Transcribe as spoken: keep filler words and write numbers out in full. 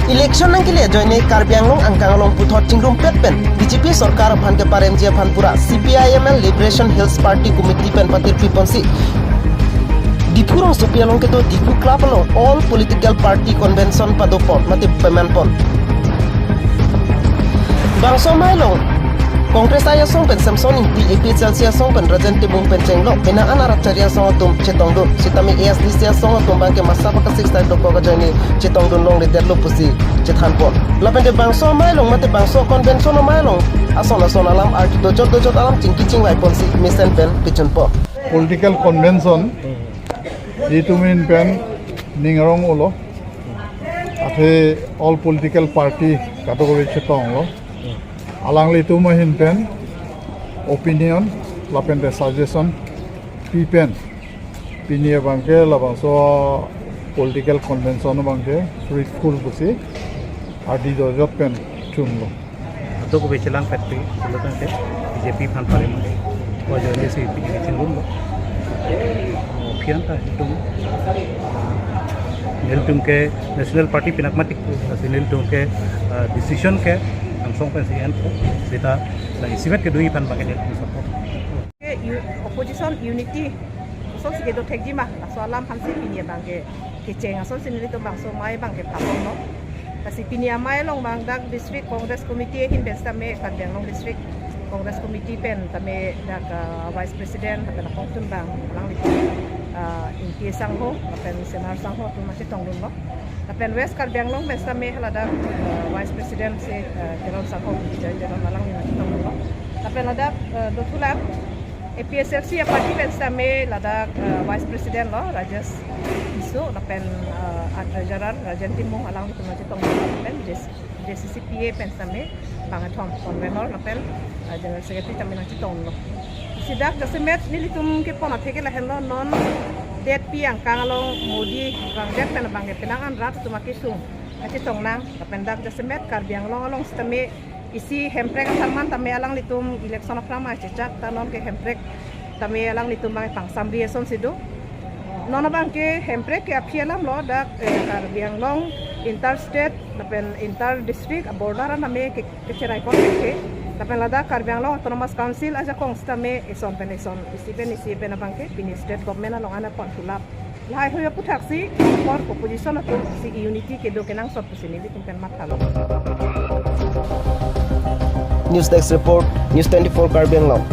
Election nangkele ajoine Karbi Anglong angkang along puthot chingrumpet pen B J P sorkar aphan keparemji aphan pura C P I M L Liberation Hills Party Committee pen patirpi ponsi Diphu rongsopi along kedo Diphu Club along all political party convention padopon mate pemanpon. Bangso amei along Congress I asong pen Samson Ingti, A P H L C asong pen Rajen Timung pen chenglok penang an arat chari asong atum chetongdun. Sitame A S D C asong atum abangke masa pakasik sai dokok ajoine chetongdun longledetlo pusi chethanpon. Lapen te bangso amei along mate bangso convention amei along ason ason alam arti dojot dojot alam chingki chingvai ponsi mesen pen kechunpo. Political convention itum ahin pen ning arong ulo. Athe all political party kadokave chetonglo. Alanglitum ahin pen opinion lapen te suggestion pi pen pini abangke labangso political convention abangke fruitful pusi ardi dojot pen chunlo. Adokave chelangpetpi, chelo tangte B J P aphan parem. Ko ajoine si pi chingrum lo. Phian ta itum nelitum ke National Party pinak matik, lasi nelitum ke, ah, decision ke angsong pensi enpo. Seta la isimet kedo aphan abangke nelitum support. Ke u-, opposition unity asonsi kedo thekji ma, laso alam aphansi pini abangke kecheng asonsi nelitum bangso amei abangke phaponlo. Lasi pini amei along abang dak District Congress Committee ahin pen sitame, Karbi Anglong District Congress Committee pen tame dak, ah, Vice President lapen akongtun abang alanglitum, ah, Ingti sangho lapen Senar sangho atum chetongdunlo. Lapen West Karbi Anglong pen sitame haladak, ah, Vice President si, ah, Teron sangho, Bijoy Teron alangli chetongdunlo. Lapen ladak, ah, dothulang A P H L C aparty pen sitame ladak, eh, Vice President lo, Rajesh Tisso, lapen, eh, Treasurer Rajen Timung alanglitum chetonglo, lapen J C C P A pen sitame bangkethom, convener lapen, eh, General Secretary tame nangchetonglo. Si dak jasemet nelitum kepon athe ke lahenlo, non detpi angkang along Modi vangdet pen abangke penang an rat atum akesung kachetong nang, lapen dak jasemet Karbi Anglong along sitame isi Hemprek asarman tame alanglitum election aphrang ma chechak ta, non ke Hemprek tame alanglitum abang pangsamri asonsi do. Non abangke Hemprek ke aphi alam lo, dak, eh, Karbi Anglong inter-state lapen inter-district a-border an tame ke, kecherai kon ke. Lapen ladak Karbi Anglong Autonomous Council ajakong sitame ison pen ison, isi pen isi pen abangke pini state government along an apon tulap. Lahai hui aputhaksi, apor opposition atum si unity kedo kenangsot pusi nelitum pen mathalo. News Desk Report, News twenty-four Karbi Anglong.